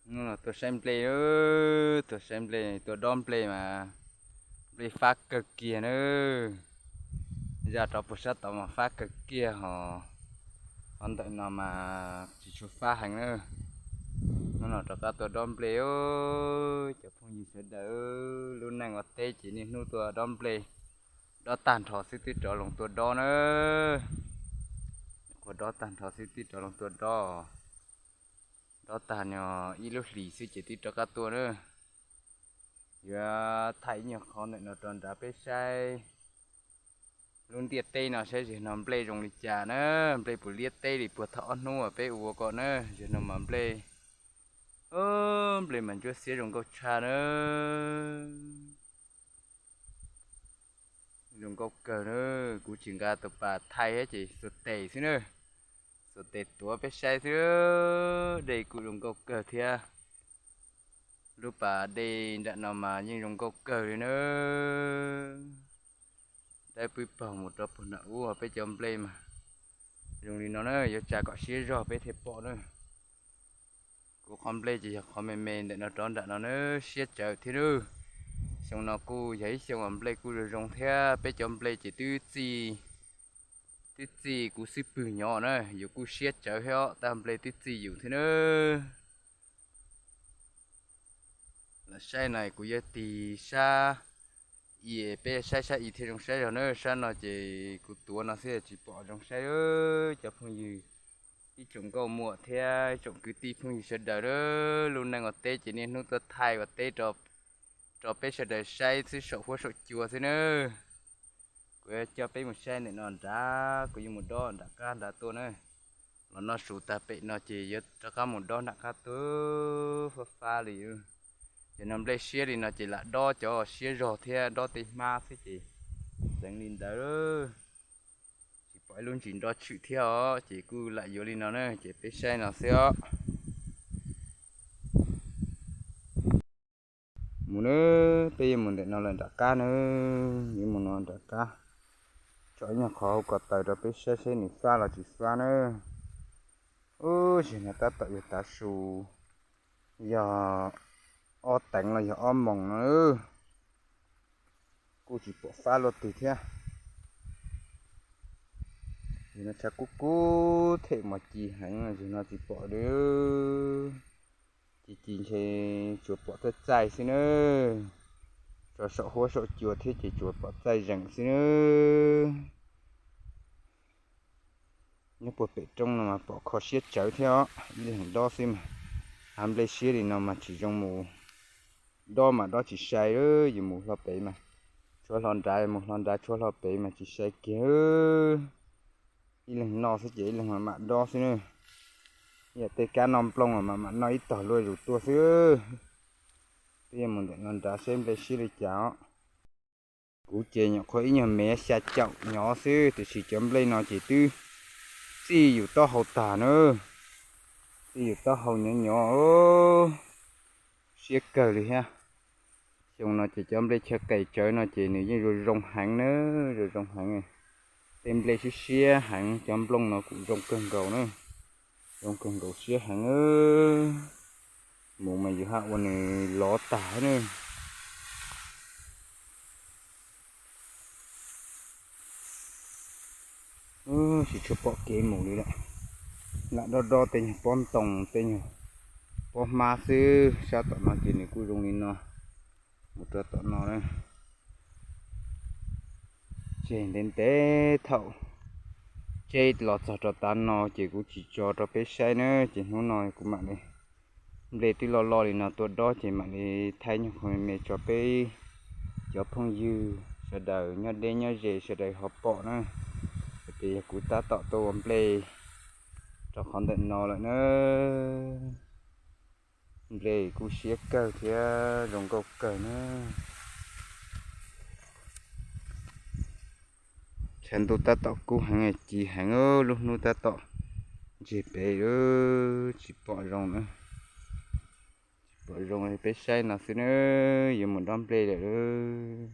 Hnub no tuaj saib nplej, tuaj saib nplej, tuaj dob nplej mas nplej fab kawg kiag na. Zaj rov puag sab tod mas fab kawg kiag hos, qhov ntawm no mas tsis tshua fab heev na. Hnub no rov qab tuaj dob nplej, cov phooj ywg sawv daws, lub neej ua teb ces niaj hnub tuaj dob nplej, dob tag nrho xwb twb rov loo tuaj dob na. Qhuav dob tag nrho xwb twb rov loo tuaj dob. Dob tag no ib lub hlis xwb ces twb rov qab tuaj na. Yuav thaij ib nyuag qhov ntawm no rau nrad peb saib lub ntiaj teb no saib zaum no nplej zoo li cas na, nplej puas liab teb li puag thaum ob hnub uas peb ua ko na. Zaum no mas nplej, nplej mas ntsuab xiab zoo nkauj tshaj na. Zoo nkauj kawg na, kuv tsis nqa tus pas thaij thiab ces xuas tes xwb na. Xuas tes tuav peb saib xwb, dej kuj zoo nkauj kawg thiab. Lub pas dej nram no mas yeej zoo nkauj kawg li na. Dawb pwb paug mus rau puag nram ub peb cov nplej mas zoo li no na, yuav tsa kom siab zog peb thiaj pom na. Kuv qhov nplej ces yog qhov me me ntawm no rov nram no na, siab tsawv thiab na. Xyoo no kuj yog ib xyoo uas nplej kuj zoo zoo thiab, peb cov nplej ces twb txij, twb txij kuv xub pwg nyob na, yus kuj siab tsawv thiab os, tab nplej twb txij yus thiab na. Lam saib no kuv yuav tig sab i, peb saib sab i thiaj zoo saib zog na, sab no ces kuv tuav no xwb tsis pom zoo saib. Cov phooj ywg, ib tsoom nkauj muam thiab ib tsoom kwv tij phooj ywg sawv daws, lub neej ua teb ces niaj hnub tuaj thaij ua teb rau peb sawv daws saib xwb saum huab saum cua xwb na. Kuv yuav coj peb mus saib ntawm no nrad, kuv yuav mus dob nram qab nrad tuaj na. Los noj su tag pem no ces yuav rov qab mus dob nram qab tuaj fab fab li. Ces no nplej siab li no ces lam dob cov siab zog thiab dob tej hmab xwb ces txeev li ntawd. Tsis pom ib lub ntsis nrov tshwm thiab os, ces kuj lam yuav li no na, ces peb saib no xwb os. Mus na, peb yuav mus ntawm no lawm nram qab na, yuav mus no nram qab. Tso ib nyuag qhov hauv ko taw rau peb saib seb nws fab los tsis fab na. Ub, zaum no tab tom yog tav su, yog ob teev los yog ob moos no, kuj tsis pom fab luaj twg thiab. Zaum no tshav kub kub them mos ci heev, zaum no tsis pom li. Ci ci ntshe tsuas pom txaij txaij xwb na, tso saum huab saum cua thiab ces tsuas pom txaij zeem xwb na. Nyob puag pem roob no mas pom kho siab tsawv thiab os, ib leeg dob xwb mas. Hav nplej siab li no mas tsis zoo mus dob mas dob tsis sai, yus mus hlo pem mas tshuav hlo nrad, mus hlo nrad tshuav hlo pem mas tsis sai kiag. Ib leeg noj xwb ces ib leeg mam mam dob xwb na. Yog tej kab noj nplooj mam mam noj ib tog luaj zus tuaj xwb. Twb yog mus ntawm no nrad saib nplej siab li cas os. Kuv ces nyuam qhuav ib nyuag me xya caum nyob xwb, tiam sis cov nplej no ces twb txij yus taub hau tag na. Txij yus taub hau nyob nyob, siab kawg li thiab. Xyoo no ces cov nplej chaw qes tsawv no ces nws yeej zoo zoo heev na, zoo zoo heev. Tej nplej siab siab heev, cov nplooj no kuj zoo kawg nkaus na, zoo kawg nkaus siab heev. Mus mas yus haj ua nws lov tag na. Tsis tshua pom kev mus li lawm. Lam dob dob tej nyuag pob ntoo, tej nyuag pob hmab xwb. Sab tom no ces nws kuj zoo li no, mus rau tom no na. Tseg ntev ntev thaum tseb los txog rau tav no ces kuv tsis tso rau peb saib na, ces hnub no kuv mam li, nplej twb loj loj li no tuaj dob ces mam li thaij nyuag qho me me tso peb cov phooj ywg sawv daws nyob deb nyob ze sawv daws ho pom na. Hais tias yog kuv tab tom tuaj ua nplej rau qhov ntawm no lawm na. Nplej kuj siab kawg thiab zoo nkauj kawg na. Tshav ntuj tab tom kub heev, ci heev, lub hnub tab tom ntseg pem, tsis pom zoo na. Tsis pom zoo, peb saib no xwb na, yuav mus dob nplej lawm.